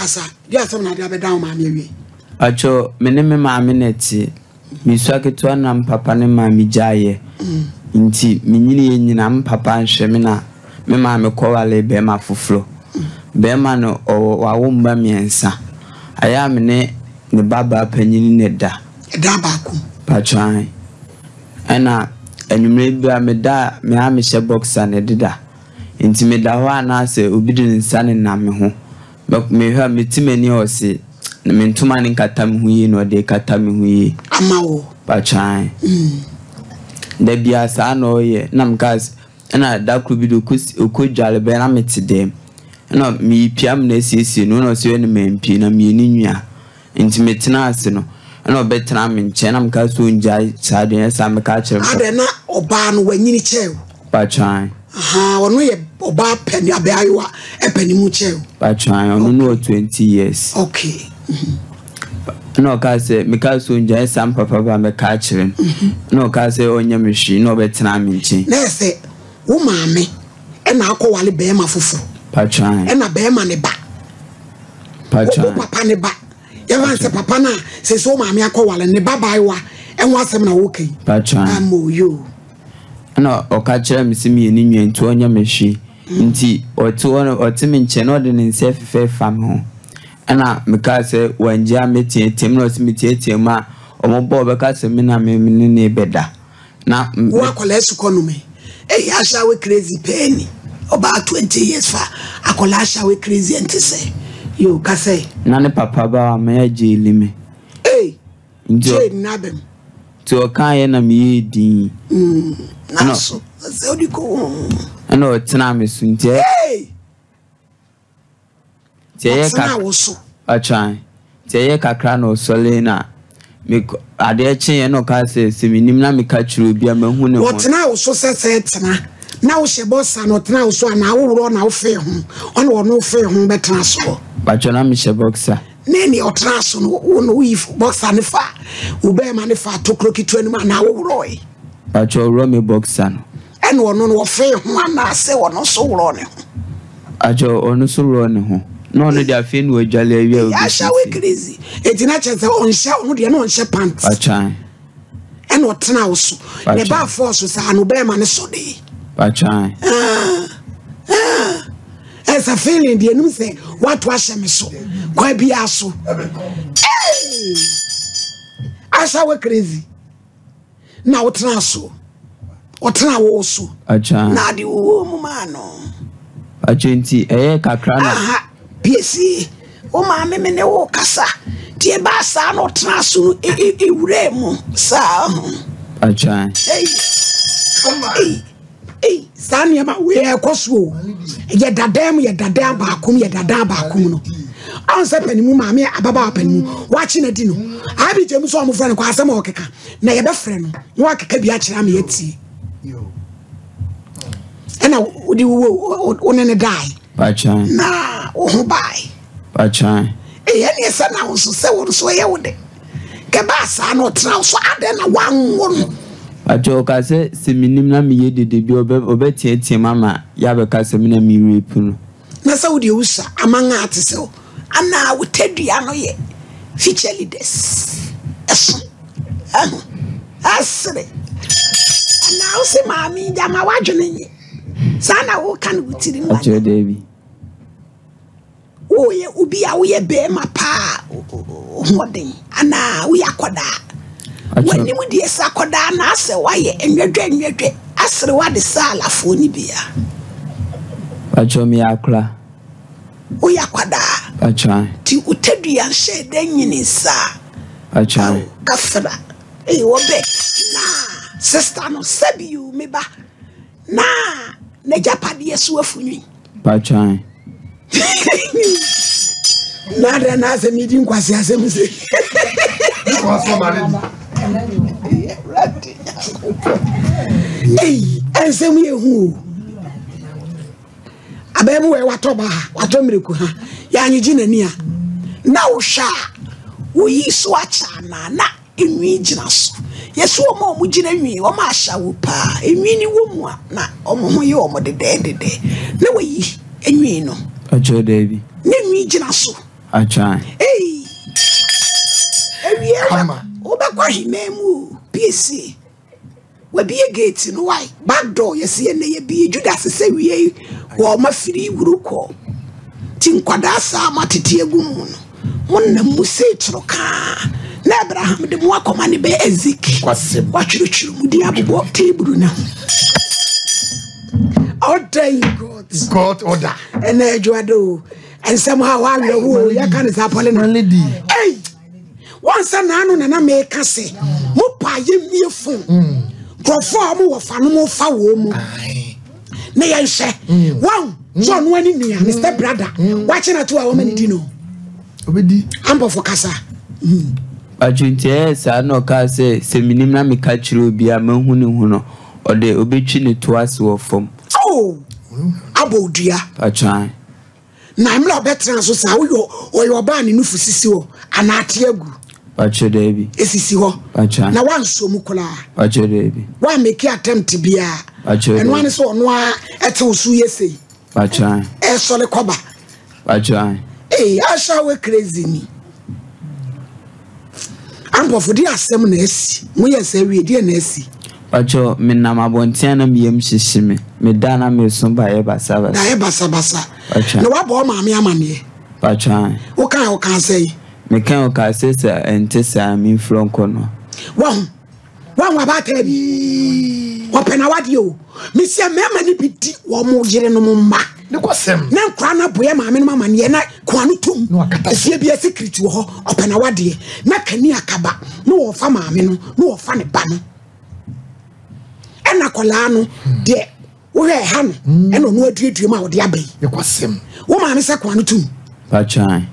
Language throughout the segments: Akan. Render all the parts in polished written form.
Kasa, deɛ asɛm na ade abɛdan wo maame awie? Pakyɛw, me ne me maame na ɛte. Mesua ketewa na me papa ne maame gyaeɛ. Nti menyiniiɛ nyinaa me papa anhwɛ me na me maame kɔwaree barima foforɔ. Barima no ɔwɔ wawo mma mmiɛnsa. Ayɛ a me ne ne babaa panin na ɛda. Ɛdan baako mu? Pakyɛw, aane. Ɛna anwummerɛ bi a meda a, me ara mehyɛ boxer na ɛdeda. Nti meda hɔ a na asɛ obi de ne nsa nenam me ho. Mehwɛ a mete m'ani a ɔse me ntoma no nkata me ho yie na ɔde rekata me ho yie. Ama wo? Patwaan. Da biara saa na ɔyɛ na mekaa sɛ ɛna da koro bi de ɔkɔ dware bɛn na mete dɛm. Ɛna mepia me na asiesie no ɛna ɔse ɛne mampie na meyɛ ne nua. Nti metenaa ase no, ɛna ɔbɛtenaa me nkyɛn na mekaa sɛ ɔngyae saa adeɛ no, ɛyɛ saa meka akyerɛ me papa. Adɛn na ɔbaa no wanyini kyɛɛ wo? Patwaan. Ahaa, ɔno yɛ ɔbaa pɛ, abaayewa pɛ ne mu kyɛɛ wo? Patwaan, ɔno no wɔ 20 years. Okay. Ɛna ɔkaa sɛ, mekaa sɛ ɔngyae saa me papa ba mɛka akyerɛ no. Ɛna ɔkaa sɛ ɔnyɛ me hwee na ɔbɛtena me nkyɛn. Na ɛyɛ sɛ wo maame ɛna akɔwale bɛrima foforɔ. Patwaan. Ɛna bɛrima ne ba. Wo papa ne ba. Yɛmfa no sɛ papa no a sɛ wo maame akɔwale ne ba baayewa ɛho asɛm na woka yi. Ama yo. Ɛna ɔka kyerɛ me sɛ meyɛ ne nua nti ɔnyɛ me hwee. Nti ɔte hɔ no ɔte me nkyɛn na ɔde ne nsa fefɛfa me ho. Ɛna mekaa sɛ wangye a mɛteateam na ɔse meteateam a ɔmɔbɔ ɔbɛka sɛ me na me ne ne bɛda. Na Wo akwadaa sukɔ no me. Eyi ashawe crazy pɛɛ ni. Ɔbaa 20 years fa akwadaa ashawe crazy ɛnte sɛ. Yo kasa yi. Na ne papa ba wa ma ya jaili me. Ei. Jail na abɛm. Nti ɔkaa yɛ na me yɛ din. Mm, na so sɛ odi ko ho. Ɛna ɔtena me so nti. Hey! Nti ɛyɛ Ɔtenaa wo so. Ɔtwan. Nti ɛyɛ kakra na ɔsɔre na me adeɛ kyeeɛ na ɔkaa sɛ sɛ menim na meka kyerɛ obi a mahu ne ho. Ɔtenaa wo so sɛ sɛ tena na wohyɛ bɔsa na ɔtenaa wo so anaa woworɔ na wofee ho ɔna ɔno wofee ho bɛtena soɔ. Batwɔ na mehyɛ bɔksa. Na ɛne ɔtenaa so no wo no woyi bɔksa ne fa wo bɛrima ne fa tokuro ketewa no mu anaa woworɔe. Batwɔ ɔworɔ me bɔksa no. Ɛna ɔno no ɔfee ho anaasɛ ɔno nso worɔɔ ne ho? Akyɛ ɔno nso worɔɔ ne ho. Na ɔno deɛ afei na wadwale awie a obi sisi. Ahyɛ crazy. Eti na kyerɛ sɛ ɔnhyɛ ɔno deɛ na ɔnhyɛ pants. Atwan. Ɛna ɔtena wo so. Na ɛbaa fɔɔ so saa no bɛrima ne so de. Atwan. Ɛsɛ feeling deɛ enum sɛ wato ahyɛ me so. Kwan biara so. Hey! Ahyɛ wo crazy. na wotena so ɔtena wo so na ade wowɔ mu maa no. Atwa nti ɛyɛ kakra na. Aha piesie wo maame me ne wo kasa nti ɛbaa saa na ɔtena so no ewura mu saa ho. Atwa. Ei ei ei saa nneɛma wei ɛkɔ so o yɛ dadan mu yɛ dadan baako mu yɛ dadan baako mu no ɔn sɛ panimu maame ababaawa panimu wakye na di no abigye mu sɛ ɔmo frɛ no kɔ asɛm a ɔkeka. Na yɛbɛfrɛ no na wakeka bi akyerɛ ama yɛatie. Ɛna wode wo wo ne ne dae. Na wo ho bae. Ɛyɛ neɛ sɛ na wo nso sɛ wo nso ɛyɛ wo de. Kɛbaa saa na ɔtena wo so adɛn na wanwo no. Pakyɛ ɔka sɛ sɛ menim na meyɛ dede bi ɔbɛteateam ama yɛabɛka sɛ me na me rape no. Na sɛ wo deɛ wosua aman a te sɛ wo anaa wo tadua no yɛ future leaders ɛso ɛho ɛsere anaa wo se maame gyama w'adwene nye saa na woka no wo tirim Akyerɛ daabi. Woyɛ obi a woyɛ bɛrima paa hoɔden anaa woyɛ akɔdaa w'anim deɛ sɛ akɔdaa na asɛ woayɛ nwɛdwɛ nwɛdwɛ asere w'ade sɛ alafoɔ no bia. Pakyɛ meyɛ akora. Woyɛ akwadaa. Pakyɛ. Ti wo tadua nhyɛ dɛ nyini saa. Pakyɛ. Kafra. Ee wɔbɛ na sista no sɛbi o me ba na n'agyapadeɛ so afunwi. Pakyɛ. Na adɛn na asɛ medi nkwasi asɛm se. Ei, ɛnsɛm yɛ hu o. Abaamuwa yi watɔ ba ha, watɔ mmireku ha, yɛanyegye n'ani a, na wohwɛ a, woyi so akyɛ anaa na nwi gyina so. Yɛsi wɔn a wɔgyina nwi, wɔn a ahyɛ paa, nwi no wɔ mu a, na wɔn ho yɛ wɔn dedɛɛdedɛɛ. Na wɔyi nwi no. Ɔkyerɛ daabi. Na nwi gyina so. Atwan. Ei! Awie wobɛkɔ ahemman mu o, piesie. Wabie gate no wae, back door yɛsi ɛnɛ yɛbie Judas sɛ wie wɔ ɔma firi wuro kɔ. Ti nkwadaa saa ma tete agu mu no, mo nam mu sei toro kaa. Na Abraham de mo akɔma ne bɛ Isaac. Watwerɛtwerɛ mu de abobɔ table no ho. Order in God. God order. Ɛnɛ adwoada o. Nsɛm ha wawerɛho o yɛka ne saa pɔle na. Ei! Wɔn sɛ naano na na meka se mo pa yɛmmie fon. Mm. Nkurɔfoɔ a wɔn wɔ fa no mo fa wɔn mu. Ne yɛnhwɛ. Mm. Wɔn sɛ ɔno ani nua ne step brother. Mm. Wakye na to a wɔn ani di no. Obedi. Ampɔfo kasa. Atwo nti ɛyɛɛ saa na ɔkaa sɛ sɛ menim na meka kyerɛ obi a mahu ne ho no ɔde obetwi ne to ase wɔ fam. Oh! Abɔ odua. Atwan. Na mmerɛ a ɔbɛtena so saa woyɛ ɔyɛ ɔbaa ne nufu sisi hɔ anaa ate agu. Pakyɛ daabi. Esisi hɔ. Pakyɛ. Na wansɔ mu koraa. Pakyɛ daabi. Wa make attempt biara. Pakyɛ daabi. Ɛno ano sɛ ɔno ara ɛte wo so yɛ sei. Pakyɛ. Ɛsɔre kɔba. Pakyɛ. Ee ahyɛ wo crazy ni. Ampɔfo de asɛm na asi. Mo yɛ sɛ wie deɛ na asi. Pakyɛ me nam abɔnten a na me yam hyehye me. Me da na me so baeɛ basabasa. Daeɛ basabasa. Pakyɛ. Na wabɔ wo maame amaneɛ. Pakyɛ. Wo kan ɔkaa sɛn? Me kan ɔkaa sɛ sɛ ɛnte saa me mfiri nkɔ no. Wahu. Wahu abaatan bi. Ɔpɛ na wadeɛ o. Mesia mmarima no bi di wɔn yerenom mma. Ne kwasɛm. Na nkora no aboɛ maame no amaneɛ na koa no tom. Efie bi secret wɔ hɔ. Ɔpɛ na wadeɛ. Na kani akaba na wɔfa maame no na wɔfa ne ba no. Ɛna akwadaa no deɛ wohwɛ ɛha no ɛna ɔno aduadua mu a ɔde aba yi. Ne kwasɛm. Wo maame sɛ koa no tom. Patwan.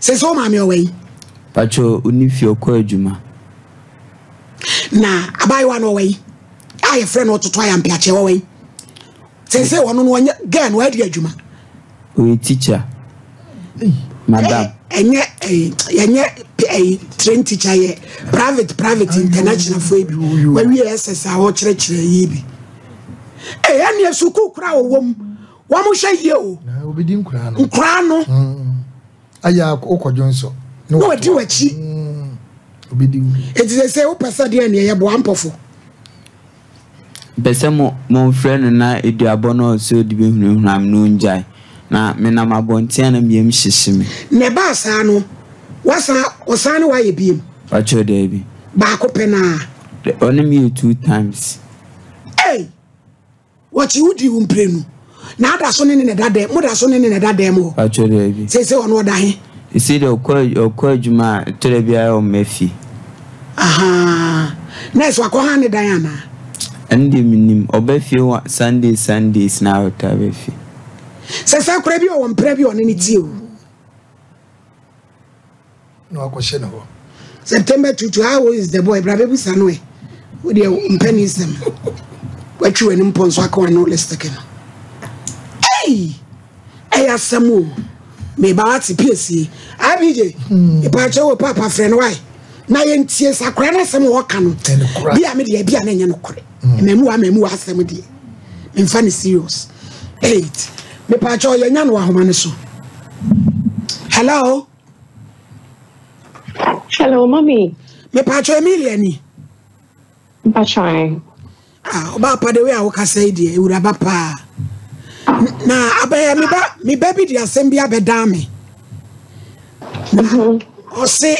Sɛ sɛ wo maame ɔwɔ yi. Patro onni fie ɔkɔ adwuma. Na abaayewa no ɔwɔ yi a yɛfrɛ no ɔtoto ayampeakyɛ ɔwɔ yi. Sɛ sɛ ɔno no ɔnyɛ girl no ɔadi adwuma. Ɔyɛ teacher. Madam. Ɛnyɛ ɛnyɛ ɛyi train teacher yɛ private private international fo bi. Wawie SS a ɔkyerɛkyerɛ yi bi. Ɛyɛ neɛ sukuu kora ɔwɔ mu. Wɔn hwɛ yie o. Na obedi nkuraa no. Nkuraa no. Mm. Ayɛ akɔdwo nsɔ. Na wadi w'akyi. Mm. Obedi wo. Eti sɛ sɛ wopɛ sɛ deɛ neɛ yɛboa mpɔfo. Mpɛ sɛ mo momfrɛ no na aduabɔ no a ɔsɛ ɔde bɛhunahuna me no ɔngyae. Na menam abɔnten a na me yam hyehye me. Na ɛbaa saa no, wasan ɔsan ne wayɛ biem? Pakyɛw daabi. Baako pɛ naa? Ɔne me yɛ 2 times. Ei! Wɔkye wo dii wo mprenu. Na ada so ne ne na ɛda dɛm, mo da so ne ne na ɛda dɛm hɔ. Pakyɛ daabi. Seesei ɔno ɔda he? Seesei deɛ ɔkɔ ɔkɔ adwuma a, ɛtɔ da bi a ɔmma fie. Ahaa, nɛɛse wakɔ han ne dan anaa? Ɛno deɛ mennim, ɔba fie wa Sundays Sundays na ɔtaa ba fie. Sɛ saa koraa bi ɔwɔ mpra bi a ɔne no te o. na wakɔhyɛ ne hɔ. September tutu how old is the boy bra bɛbusa no ɛ wo deɛ mpɛ ne nsɛm watwi w'anim pɔ nso aka w'ano lipstick no ei ɛyɛ asɛm o meba wate piesie abj ipaakyɛ wo papa frɛ no wae na yɛntie sakora no asɛm a ɔka no bi a me deɛ bi a na ɛnyɛ nokorɛ mmamu wa mmamu wa asɛm deɛ memfa no serious eight mepaakyɛ yɛnya no ahoma no so hello. Hello, mommy. Mepaakyɛ Emilia ni. Mpakyɛ. Ah, ɔbaa pa de wei a wokasa yi deɛ ewuraba paa. Na abɛyɛ me ba me ba bi de asɛm bi abɛdan me. Na mhm. ɔse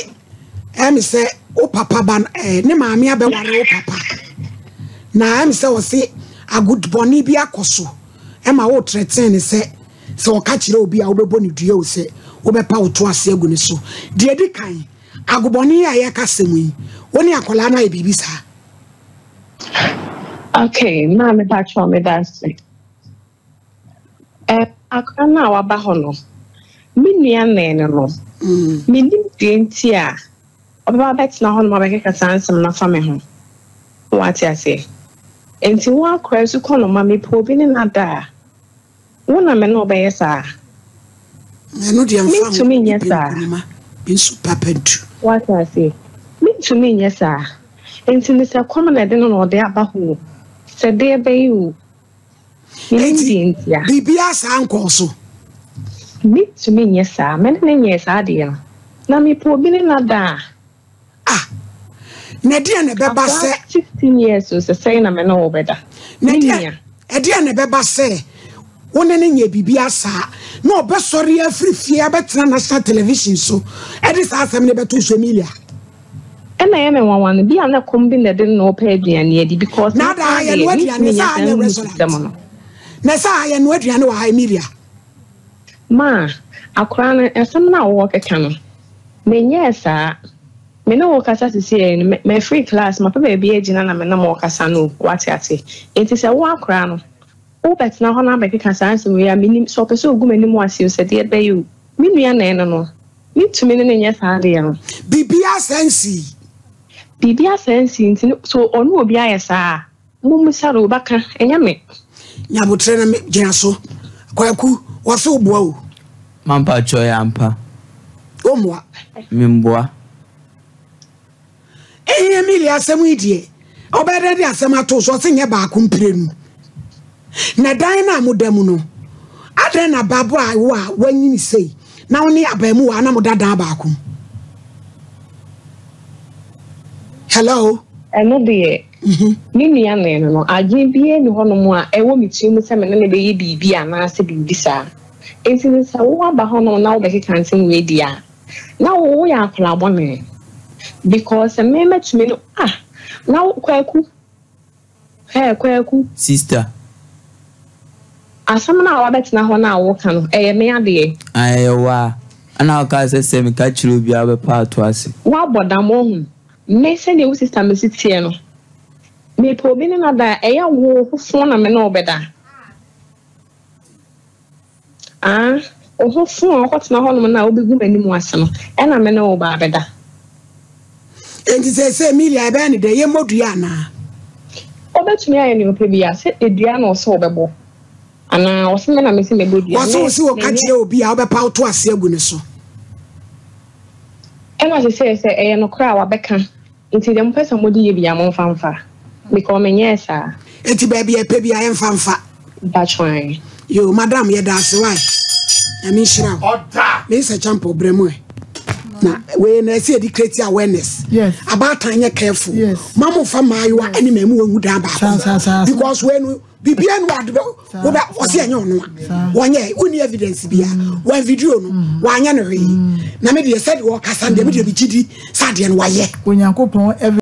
ɛmi sɛ wo papa ba eh, ne maame abɛware wo papa. Na ɛmi sɛ ɔse agodbɔne bi akɔ so ɛma wo trɛtɛn ne sɛ Sɛ ɔka kyerɛ obi a wobɛbɔ no dua o sɛ wobɛpa wo to ase agu ne so. Deɛ ɛdi kan, agobɔne yi a yɛreka asɛm yi, wo ne akwadaa no ayɛ biribi saa? Okay, maame patrɔ meda ase. Eh, akwadaa no a waba hɔ no, me nua nɛɛ no no, mm. menim deɛ nti a ɔbɛba abɛtena hɔ nom abɛkeka saa nsɛm no afa me ho. Wate aseɛ? Nti wo akora sukɔ no ma mepɛ obi ne no ada a, Wo na me ne wo bɛyɛ saa? Ɛno deɛ mfa ho, Mentumi nyɛ saa. Nkuruma, nsu papa ntu. Woate aseɛ? Mentumi nyɛ saa. Enti no sɛ kɔm na ɛde no na ɔde aba hɔ o, sɛ deɛ bɛn o, mennim Enti deɛ ntia. biribiara saa nkɔɔ so? Mentumi nyɛ saa. Me ne no nyɛɛ saa adeɛ no. Na mepɛ obi ne no ada a. Ah! Na ɛdeɛn na ɛbɛba sɛ. Akwadaa 16 years o, sɛ sɛn na me ne wo bɛda? Na Me ɛdeɛn, nua. ɛdeɛn na ɛbɛba sɛ wo ne no nyɛɛ biribiara saa, na ɔbɛsɔre afiri fie abɛtena national television so de saa asɛm no bɛto so, Emilia? Ɛna ɛyɛ me nwanwa no, bi a na kɔm bi na ɛde no na ɔpɛ aduane adi because Na me ada ha koraa yɛnoa deɛ aduane, mentumi sɛ nyɛ ha saa nyɛ nhu restaurant. system no. Na sɛ ha yɛnoa aduane wɔ ha, Emilia. Ma, akwadaa no, asɛm no a wɔrekeka no, menyɛɛ saa. Me ne wo rekasa seesei no, mafiri class, mapɛ baabi agyina na me ne mo rekasa no o, woate ase? Enti sɛ wo akwadaa no, wobɛtena hɔ na abɛkeka saa nsɛm wei a, mennim, sɛ ɔpɛ sɛ ɔgu m'anim ase o, sɛ deɛ ɛbɛyɛ o, me nua na ɛne no, mentumi ne no nyɛ saa adeɛ no. Biribiara saa nsii. Biribiara saa nsii, nti no, sɛ ɔne obi ayɛ saa a, Mommisa no, ɔbɛka, ɛnyɛ me. Nya aboterɛ na me gyina so. Kwaku, wɔse wo boa o. Ma mpakyɛw ɛyɛ ampa? Wo mmoa. Me mboa. Eii Emilia asɛm yi deɛ ɔbɛyɛ dɛn de asɛm ato wo so ɔse nyɛ baako mprenu na dan no a moda mu no adɛn na baabo a wo a wanyini sei na wo ne abaamuwaa na moda dan baako mu hello. Ɛno deɛ, me nua nee no no, adwene biara nni hɔnom a ɛwɔ me tirim sɛ me ne no bɛyɛ biribi anaasɛ biribi saa. Enti no sɛ woaba hɔnom na wobɛkeka nsɛm wei deɛ a, na wo woyɛ akwadaa bɔne. Because sɛ me mɛtumi no, ah, na wo, Kwaku, Hey, Kwaku. Sister. Asɛm no a wabɛtena hɔ no a woka no, ɛyɛ me adeɛ. Ah, ɛyɛ wo a. Ɛna wokaa sɛ sɛ meka kyerɛ obi a wobɛpa ato ase. Woabɔ dam, woahu. Me, sɛdeɛ wo sister mesi teɛ no, mepɛ obi ne no ada a, ɛyɛ wo ho fo na me ne wo bɛda. Ah, wo ho fo a wokɔtena hɔnom no a wobɛgu m'anim ase no, ɛna me ne wo ba abɛda. Enti seesei Emilia, ɛbɛyɛ ne dɛn? Yɛmmɔ dua anaa? Ɔbɛtumi ayɛ nea ɔpɛ biara. Sɛ dua na ɔsɛ ɔbɛbɔ, anaa ɔsɛ me na mese mɛbɔ dua. Ɔsɛ wo se woka kyerɛ obi a, wobɛpa wo to ase agu ne so. Ɛna sesei sɛ ɛyɛ nokorɛ a wabɛka nti deɛ mopɛ sɛ mode yɛ biaa momfa mfa because menyɛɛ saa. Nti baabi a ɛpɛ biaa yɛmfa mfa. Mpakyɛw ae. Yoo madam yɛda ase wai nyame nhyira wo Mensah Champon brɛ mu ɛ na wei na ɛsɛ yɛde create awareness yes abaatan nyɛ careful yes ma mo fa mmaayewa ɛne mmamu ngu dan baako because wei no biribiara ni wade bɛ wobɛ ɔsi ɛnyɛ ɔno a wɔnyɛ wonni evidence bia mm. wɔn video no mm. wɔanyɛ no hwee mm. na me deɛ sɛdeɛ ɔkasa deɛ me deɛ me gyi di sɛ adeɛ no wayɛ. Onyankopɔn evidence.